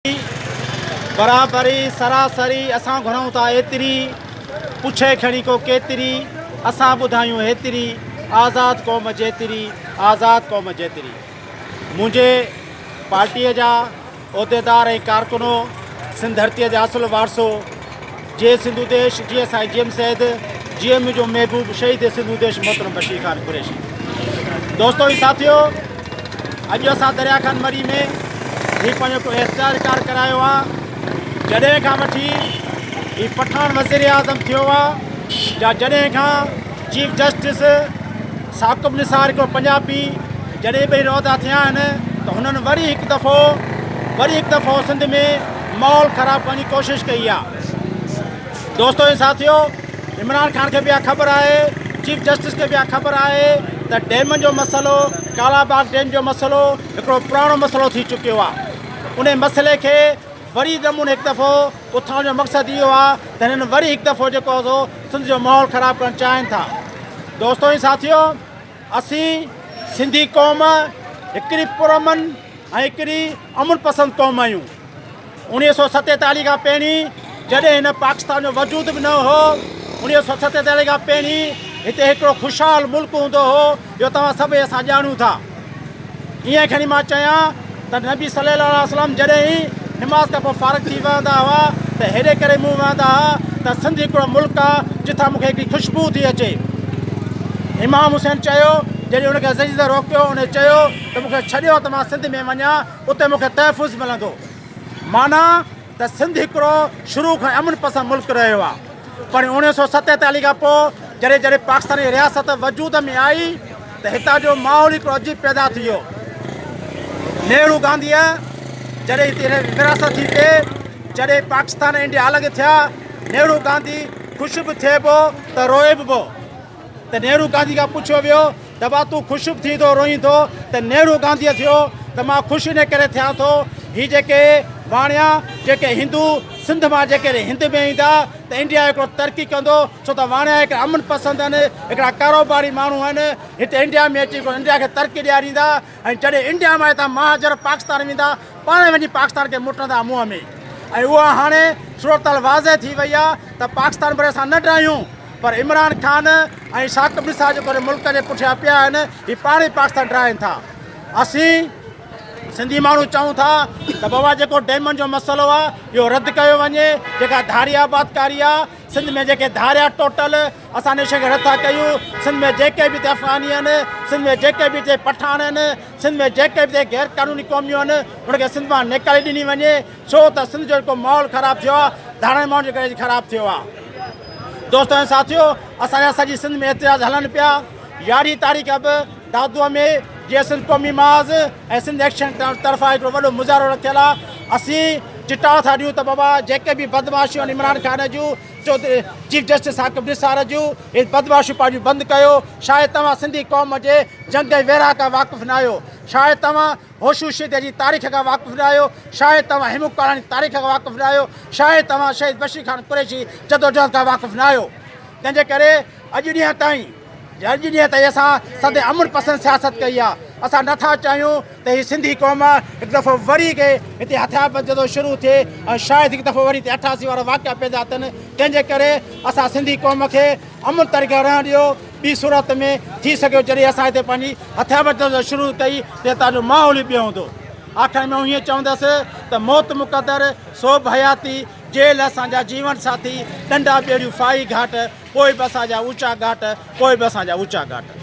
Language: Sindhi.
برابري سراسري اسان گهرون ٿا ايتري، پڇي کڻي ڪو ڪيتري، اسان ٻڌايون هيتري، آزاد قوم جيتري، آزاد قوم جيتري. منهنجي پارٽيء جا عهديدار ۽ ڪارڪنو، سنڌ ڌرتيء جا اصل وارثو، جيئي سنڌو ديش، جيئي سائين جي ايم سيد، جيئي منهنجو محبوب شهيد سنڌو ديش محترم بشير خان قريشي. دوستو ۽ ساٿيو اڄ اسان دريا خان مري ۾ هي پنهنجو هڪ احتجاج رڪارڊ ڪرايو آ جڏهن کان وٺي هي پٺاڻ وزير اعظم ٿيو آ يا جڏهن کان چيف جسٽس ثاقب نثار هڪڙو پنجابي جڏهن ٻئي عهدا ٿيا آهن ته هنن وري هڪ دفعو وري هڪ دفعو سنڌ ۾ ماحول خراب ڪرڻ جي ڪوشش ڪئي آ دوستو ۽ ساٿيو عمران خان کي به اها خبر آهي چيف جسٽس کي به اها خبر آهي ته ڊيمن جو مسئلو ڪالا باغ ڊيم جو مسئلو هڪڙو پراڻو مسئلو ٿي چڪيو آ ان مسئلي کي وري نموني هڪ دفعو اٿارڻ جو مقصد اهو آ ته هنن وري هڪ دفعو جيڪو سو سنڌ جو ماحول خراب ڪرڻ چاهين ٿا دوستو ۽ ساٿيو اسين سنڌي قوم هڪڙي پرامن ۽ هڪڙي امن پسند قوم آهيون. 1947 کان پهرين جڏهن هن پاڪستان جو وجود به نه هو، 1947 کان پهرين هتي هڪڙو خوشحال ملڪ هوندو هو، اهو توهان سڀئي اسان ڄاڻون ٿا. ائين کڻي مان چيان ته نبي صلي الله عليه وسلم جڏهن نماز کان پوء فارغ ٿي ويهندا هئا ته هيڏي ڪري منهن وهندا ها ته سنڌ هڪڙو ملڪ آ جتان مون کي هڪڙي خوشبوء ٿي اچي. امام حسين چيو جڏهن ان کي يزيد روڪيو ان چيو ته مون کي ڇڏيو ته مان سنڌ ۾ وڃان اتي مون کي تحفظ ملندو. معنيٰ ته سنڌ هڪڙو شروع کان امن پسند ملڪ رهيو آ پر 1947 کان پوء جڏهن جڏهن پاڪستان جي رياست وجود ۾ آئي ته هتان جو ماحول هڪڙو عجيب پيدا ٿي ويو. نهرو گانڌيء جڏهن هتي ورهاست ٿي پئي، جڏهن پاڪستان ۽ انڊيا الڳ ٿيا، نهرو گانڌي خوش به ٿئي پيو ته روئي به پيو ته نهرو گانڌي کان پڇيو ويو ته با تون خوش به ٿين ٿو روئين ٿو ته نهرو گانڌيء ٿيو ته مان خوش ان ڪري ٿيان ٿو هي جيڪي واڻيا جيڪي هندو سنڌ مان جيڪڏهن هند ۾ ايندا ته انڊيا هڪڙو ترقي ڪندو ڇو ته واڻيا هڪڙا امن پسند آهن هڪڙا ڪاروباري ماڻهو آهن هتي انڊيا ۾ اچي هڪڙو انڊيا کي ترقي ڏياريندا ۽ جڏهن انڊيا مان هتان مهاجر پاڪستان ويندا پاڻ وڃي پاڪستان کي مٽندا منهن ۾ ۽ اها هاڻي صورتحال واضح ٿي وئي آهي ته پاڪستان ڀري اسان نه ڊاهيون پر عمران خان ۽ ثاقب نثار جيڪو هن ملڪ جي پٺيان پيا آهن هي پاڻ ئي پاڪستان ڊاهين ٿا اسين سنڌي ماڻهو چئون ٿا ته بابا جيڪو ڊيمن جو مسئلو آهي اهو رد ڪيو وڃي جيڪا ڌاري آبادڪاري آهي سنڌ ۾ جيڪي ڌاريا ٽوٽل اسان ان شيء کي رد ٿا ڪيون سنڌ ۾ جيڪي به هتي افغاني آهن سنڌ ۾ جيڪي به هتي پٺاڻ آهن سنڌ ۾ جيڪي به هتي غير قانوني قوميون آهن ان کي سنڌ مان نيڪالي ڏني وڃي ڇو ته سنڌ جو جيڪو ماحول خراب ٿيو آهي ڌارين ماڻهن جي ڪري خراب ٿيو آهي دوستو ۽ ساٿيو اسان جا سڄي سنڌ ۾ احتجاج هلن پيا 11 تاريخ به دادوء ۾ جيئي سنڌ قومي محاذ ۽ سنڌ ايڪشن طرفان هڪڙو وڏو مظاهرو رکيل آهي اسين چٽاء ٿا ڏيون ته بابا جيڪي به بدمعاشيون آهن عمران خان جون چوڌري چيف جسٽس ثاقب نثار جون اهي بدمعاشيون پنهنجون بند ڪيو شايد توهان سنڌي قوم جي جنگ ۽ ويڙهه کان واقف نه آهيو شايد توهان هوشو شيدي جي تاريخ کان واقف نه آهيو شايد توهان هيمون ڪالاڻي جي تاريخ کان واقف نه آهيو شايد توهان شهيد بشير خان قريشي جدوجهد کان واقف نه آهيو تنهن جي ڪري اڄ ڏينهن تائين اڄ ڏينهن تائين اسان سدائين امن پسند سياست ڪئي آهي اسان نه ٿا چاهيون ته هي سنڌي قوم هڪ دفعو وري ڪي هتي هٿياربند جدو شروع ٿئي ۽ شايد هڪ دفعو وري هتي 88 وارا واقعا پيدا ٿين تنهن جي ڪري اسان سنڌي قوم کي امن طريقي رهڻ ڏيو ٻي صورت ۾ ٿي سگهيو جڏهن اسان هتي پنهنجي هٿياربند جدو شروع ڪئي ته هتان جو ماحول ئي ٻيو هوندو آخر ۾ هيئن چوندس ته موت مقدر سوڀ حياتي جيل اسان جا جيون ساٿي ڏنڊا ٻيڙيون ڦاهي گهاٽ پوء به اسان جا اوچا ڳاٽ، پوء به اسان جا اوچا ڳاٽ.